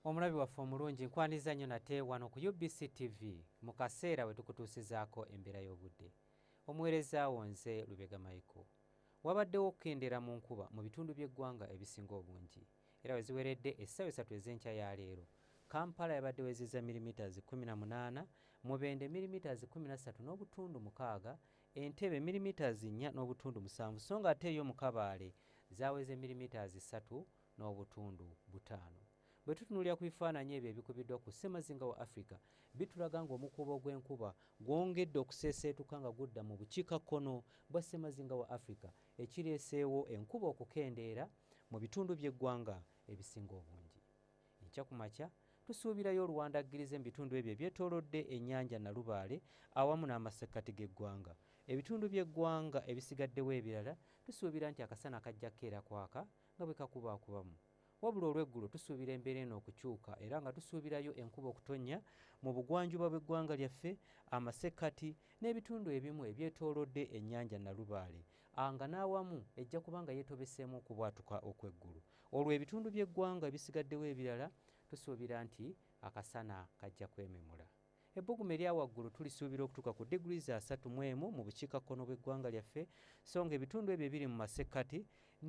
Omulabi waffe omulungi, nkwaniriza nnyo nate wano ku UBC TV mu kaseera we tukutuusizaako embeera y'obudde. Omuweereza wo nze Lubega Michael. Wabaddewo okukendeera mu nkuba mu bitundu by'eggwanga ebisinga obungi era we ziweredde essaawa 3 ez'enkya ya leero, Kampala yabadde wezezza millimeters 18, Mubende millimeters 13.6, Entebbe millimeters 4.7, so nga ate yo mu Kabaale zaaweze millimeters 3.5. Bwe tutunuulira ku bifaananyi ebyo ebikubiddwa ku ssemazinga wa Africa, bitulaga ng'omukuubo gw'enkuba gwongedde okuseeseetuka nga gudda mu bukiikakkono bwa ssemazinga wa Africa, ekireeseewo enkuba okukendeera mu bitundu by'eggwanga ebisinga obungi. Enkya ku makya tusuubirayo oluwandaggirize mu bitundu ebyo ebyetoolodde ennyanja Nalubaale awamu n'amasekkati g'eggwanga. Ebitundu by'eggwanga ebisigaddewo ebirala tusuubira nti akasana kajja kukeera kwaka nga bwe kakubaakubamu. Wabula olw'eggulo tusuubira embeera eno okukyuka era nga tusuubirayo enkuba okutonnya mu bugwanjuba bw'eggwanga lyaffe, amasekkati n'ebitundu ebimu ebyetoolodde ennyanja Nalubaale nga n'awamu ejja kuba nga yeetobeseemu okubwatuka okw'eggulu. Olwo ebitundu by'eggwanga ebisigaddewo ebirala tusuubira nti akasana kajja kwememula. Ebbugumu erya waggulu tulisuubira okutuuka ku degrees 31 mu bukiikakkono bw'eggwanga lyaffe, so nga ebitundu ebyo ebiri mu masekkati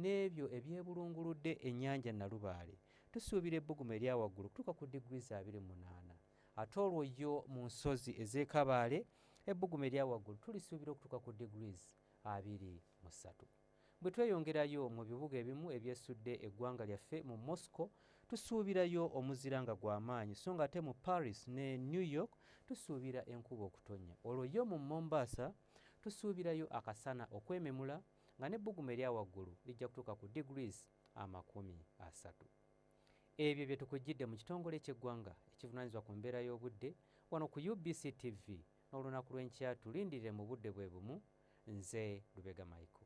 n'ebyo ebyebulunguludde ennyanja Nalubaale tusuubira ebbugumu erya waggulu okutuuka ku degrees 28. Ate olwo yo mu nsozi ez'e Kabaale ebbugumu erya waggulu tulisuubira okutuuka ku degrees 23. Bwe tweyongerayo mu bibuga ebimu ebyesudde eggwanga lyaffe, mu Moscow tusuubirayo omuzira nga gwa maanyi, so nga ate mu Paris ne New York tusuubira enkuba okutonnya. Olwo yo mu Mombasa tusuubirayo akasana okwememula nga n'ebbugumu erya waggulu lijja kutuuka ku degrees 30. Ebyo bye tukujjidde mu kitongole ky'eggwanga ekivunaanyizibwa ku mbeera y'obudde wano ku UBC TV. N'olunaku lw'enkya tulindirire mu budde bwe bumu. Nze Lubega Michael.